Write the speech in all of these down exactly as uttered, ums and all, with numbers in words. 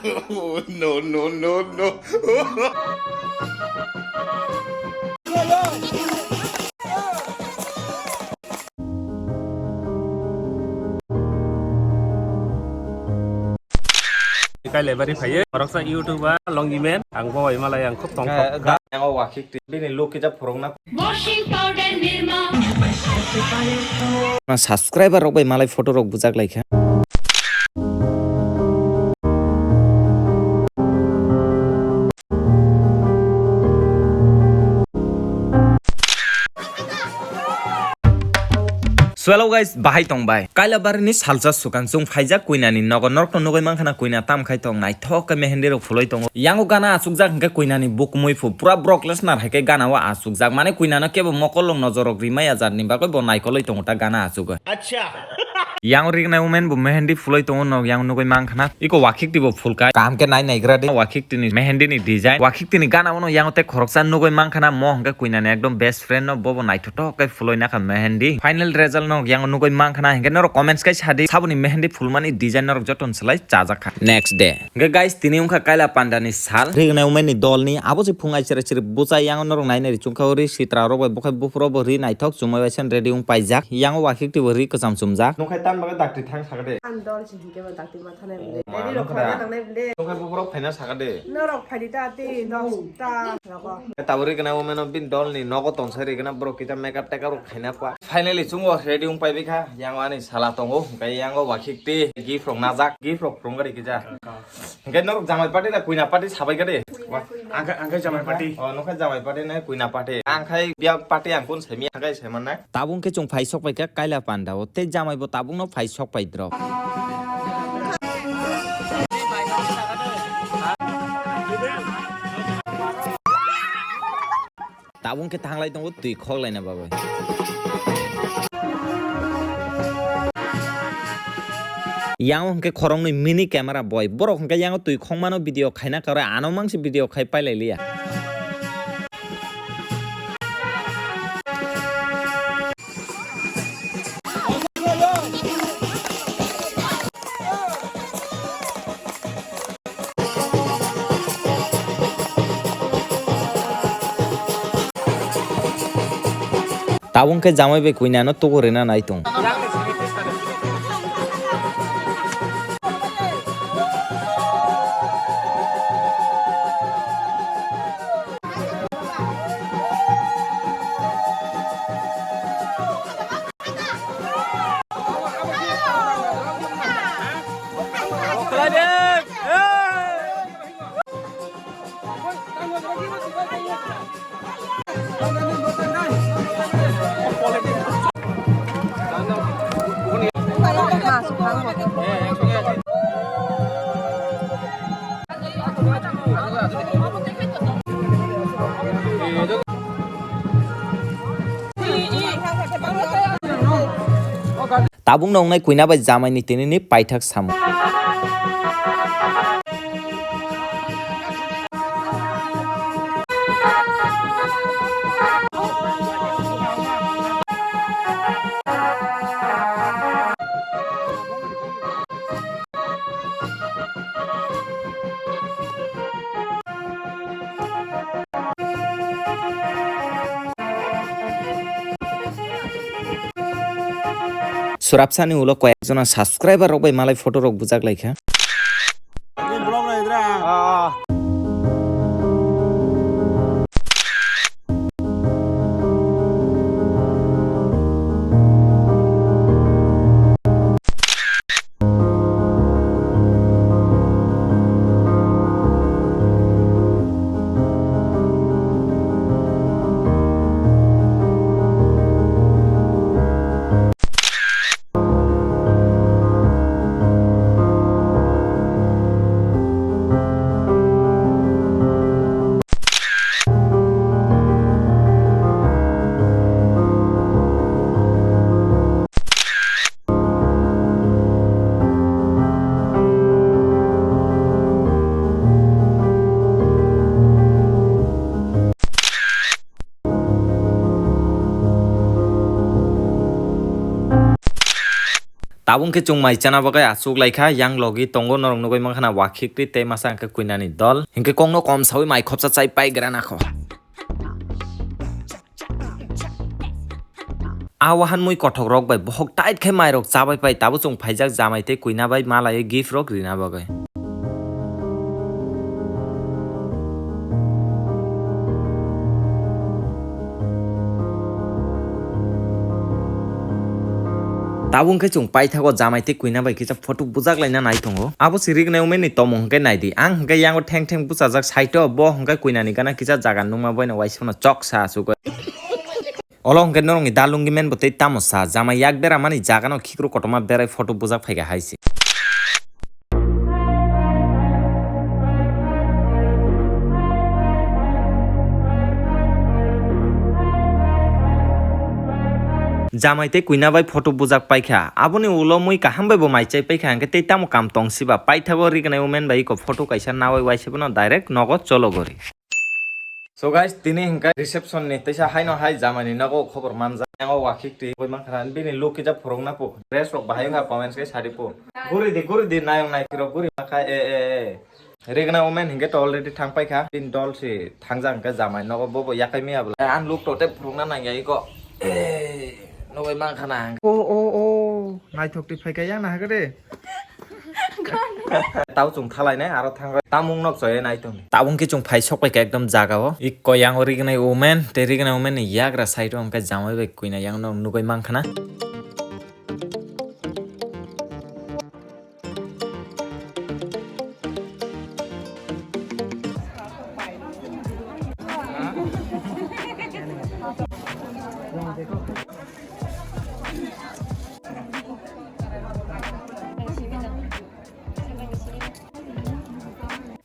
Oh, no, no, no, no. Kailabari phaiye, khoroksa YouTuber, Longiman, ang bo bai malai ang khub tongthok. Ga-, ga-, ang o wakhik twi, bini look kisa phwrwngna. Washing powder Nirma. Na subscriber rok bai malai photo rok bujak lai kha. So hello guys, bahai tong bai? Kailabari ni salsa swkang chwng phaijak kuinani nogo, norok no nugui mankha na kuina tam khai tong, naithok khe mehendi rok phuloi tongo. Yango gana achukjak hwnkhe kuinani bukumui phu, pura borok lesnar hai khe gana o achukjak, mane kuinano kebo mokol rok nojor rok rimaya jat ni bagwi bo naikoloi tongo ta gana achugwi. Acha. Yang rignai women bo mehendi phuloi tongo, nog yang nugui mankha na. Iko wakhik twi bo phulkai. Kaham khe nai naigra di. Wakhik twi ni mehendi ni design. Wakhik twi ni gana uno yang tei khoroksa nugui mankha na, mo hwnkhe kuinani ekdom best friend no, bobo naithothok khe phuloi nakha mehendi. Final result no yang nugui mankha na, hwnkhe norok comments kai sadi. Saboni mehendi phulmani design norok joto ni slai chajak kha. Next day. Hwnkhe guys, tini wngkha kaila panda ni sal. Rignai women ni dol ni abo se phung ai chiri chiri bwchai yang norok nai nai ri chungkha ri sitra rok bai bukhai buphuru bo ri naithok chumui bai sen ready wng paijak. Yang wakhik twi bo ri kwcham chumjak. Nokha tam bagwi dakti thang sakha de. Ang dol si hwnkhe bo dakti ma thanai bwle. Oh, ma, ready rok nokha khaina da. Nangnai bwle. Nokha buphuru phaina sakha de. Norok phaidi ta tei dos ta rogo. Tabuk rignai women o bini dol ni nogo tongsa rignai borok kita makeup takeup rok khaina pa. Finally chungo ready wng paibikha, yang ani sala tongo, hwnkhe yang wakhik twi gift rok najak, gift rok phwrwng gari kisa. Hwnkhe norok jamai party na kuina party sabai gari? Kuina, kuina. Angkhe, angkhe jamai party. Oh, nokha jamai party na kuina party. Angkhai biya party ang kun semi angkhai seman na. Tabuk khe chwng phai sok paikha kaila panda o, tei jamai bo tabuk no phai sok pai drop. Tabuk khe thanglai tongo twi khoklaina bagwi. Yang hwnkhe khoroknwi mini camera boy. Borok hwnkhe yang twi khokmano video khaina karwi ano mangsi video khai pailai liya. Tabuk khe jamai bai kuinano tubu rwna nai tong. Tabukno wngnai kuina bai jamaini tinini paithak samung. Surapsani ulo koyekjona subscriber rok bai malai photo rok bujak laikha. Tabuk khe chwng mai chana bagwi achuk lai kha, yang logi tongo norok nugwi mankha na wakhikri tei masa hwnkhe kuinani dol. Hinkhe kokno kom sawi mai khopsa chai pai gra nakho. A wahan mui kothok rok bai bohok tight khe mai rok chabai pai, tabuk chwng phaijak jamai tei kuina bai malai gift rok rina bagwi. Tabuk khe chwng paithago jamai tei kuina bai kisa photo bujak laina nai tongo. Abo si rignai umeni tomung hwnkhe naidi. Ang hwnkhe yango theng theng bwchajak side o, bo hwnkhe kuinani gana kisa jaga nungma boino waisa phano chok sa asuk. Olo hwnkhe norokni da lungi men bo tei tamo sa, jamai yak beramani jagano khikru kotorma berai photo bujak phaikha hai se. Jamai tei kuina bai photo bujak paikha. Aboni ulo mui kaham bai bo mai chai paikha, hwnkhe tei tamo kam tong siba. Paithago rignai umen bai iko photo kaisa nawi waisa bono direct nogo cholo gori. So guys, tini hwnkhe reception ni teisa haino hai jamani nogo khobor manjak. Yango wakhik twi boi mankha na bini look kisa phurung na po. Dress rok bahai wngkha comments khe sadi po. Guri di, guri di, nayong naithok rok guri mankha, e, e, e. Rignai umen hwnkhe to already thang paikha. Bini dol si thangjak hwnkhe jamai nogo bobo yakai miya bwla. Ang look to tei phurung na nangya iko. E, nogoi mankha na. O, o, o, naithok twi phaikha yang na hakhe de. Tau chwng thalainai aro thangwi tamung nok choye nai tongni. Tabuk khe chwng phai sok paikha ekdom jaga o. Ikko yang o rignai umen tei rignai umen ni yagra side o hwnkhe jamai bai kuina yang no nugui mankha na.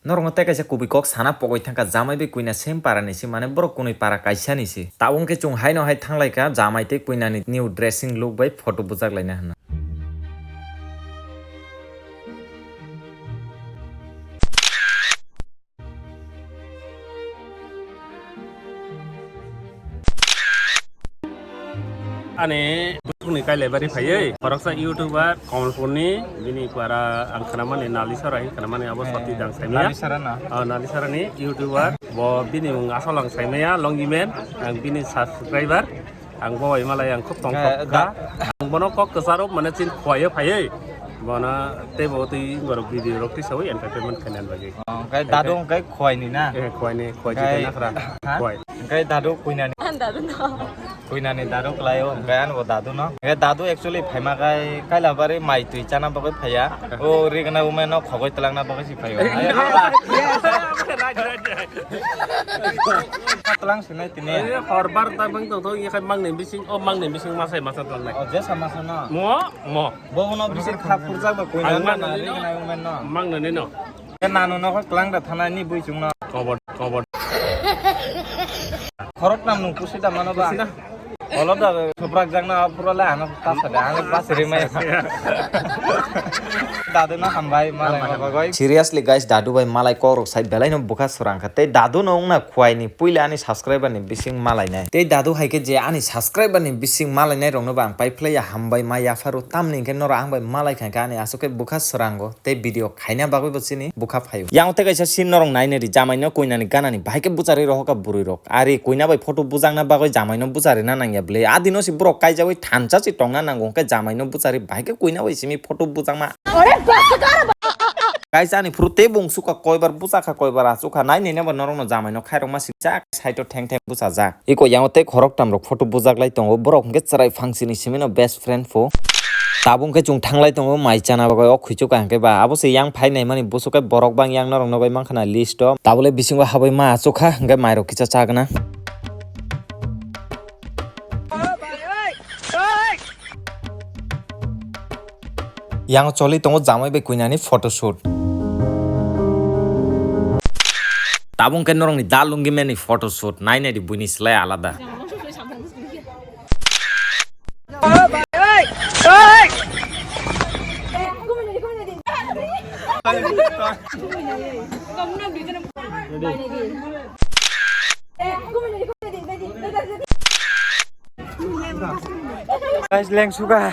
Norokno tei kaisa kubui kok sana pogoi thangkha, jamai bai kuina same para ni se, mane borok kunui para kaisa ni se. Tabuk khe chwng haino hai thanglaikha, jamai tei kuinani new dressing look bai photo bujak laina hwnna. Ani bukhukni Kailaibari phaiwi khoroksa YouTuber Kamalpurni, bini para ang khnamani Nalisara hin khnamani abo Sati dang saimaya. Nalisara na? Oh, Nalisarani YouTuber. Bo bini mung asol ang saimaya, Longimen. Ang bini subscriber. Ang bo bai malai ang khub tongthok kha. Ang bono kok kwcharo mane chin khwlaiyo phaiwi. Bono tei bo twi borok video rok tisawi entertainment khainani bagwi. Oh, hwnkhe dadu hwnkhe khwlaini na? Eh, khwlaini, khwlai jikhe nakhra. Ha? Khwlai. Hwnkhe dadu kuinani? Dadu no. Kuinani dadu kwlaio, hwnkhe ano bo dadu no. Hwnkhe dadu actually phaima khai Kailabari mai twi chana bagwi phaiya. O rignai umeno khogoi twlangna bagwi si phaio. Twlang sinai tini. Eh, hor bar ta bang tong thok, yakhai mangni bising, o mangni bising masai masa tong nai. O, jesa masa no. Mo, mo. Bo no bising kha purjak ba koi na na ri na umen no. Mangni no. Ke nanu no ko klang da thana ni bui chung no. Kobor, kobor. Khorok nam nung pusi da mano ba. Pusi da. Olo da thoprak jak na pura le ano ta sa da, ano pas ri mai. Dadu no hambai, malai ma bagoi. Seriously guys, dadu bai malai kok rok sai belai no bukha swrang kha. Tei dadu no wngna khwai ni puila ani subscriber ni bising malai nai. Tei dadu hai khe je ani subscriber ni bising malai nai rok no ba ang pai phlai ya hambai ma yapharu, tamni hwnkhe norok ang bai malai kha khe ani aswk khe bukha swrango tei video khaina bagwi bo chini bukha phaio. Yang tei kaisa scene norok nai nai di, jamai no koinani gana ni bahai khe bwcharwi rohor kha bwrwi rok. Ari koina bai photo bujakna bagwi jamai no bwcharwi na nang ya bwle. A dino se borok kaijawi thansa se tongna nango hwnkhe jamai no bwcharwi bahai khe koina bai simi photo bujakma. Guys, ani phuru tei bung sukha koibar bwchakha koibar achukha nai nai nabo norokno jamai no khairokma sijak side o theng theng bwchajak. Iko yango tei khoroktam rok photo bujak lai tongo, borok hwnkhe chwrai phangsini simi no best friend pho. Tabuk hwnkhe chwng thanglai tongo mai chana bagwi o khwichuk kaham khe ba abo se yang phai naimani busukai borok bang yang norok nogoi mankha na list o. Tabole bisingo habwi ma achukha hwnkhe mairok kisa chagna. Yang choli tongo jamai bai kuinani photoshoot. Tabuk khe norokni da lungi meni photoshoot nai nai di buini slai alada. Guys, leng suka.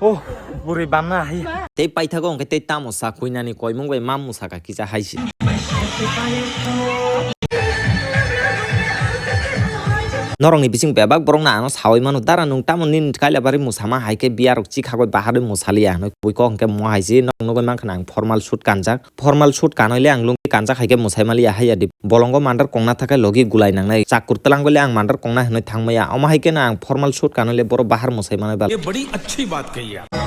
Oh, bwrwi bamna hai. Tei paithago hwnkhe tei tamo sa khuinani koimung bai ma musaka kisa hai se. Norokni bising bebak borokno ano saui mano, "Dara nwng tamo nini kaila bari musama hai khe biyarok chikhagwi baharwi musaliya," hwnwi kubui kok hwnkhe mo hai se. Norok nugui mankha na ang formal suit kanjak. Formal suit kanwi le ang lungi kanjak hai khe musai maliya haiya di. Bolongo mandar kongna thakhe logi gulai nangnai. Chakur twlangwi le ang mandar kongna hwnwi thangmaya. Omo hai khe no ang formal suit kanwi le borok bahar musai manwi bal. ये बड़ी अच्छी बात कही आप।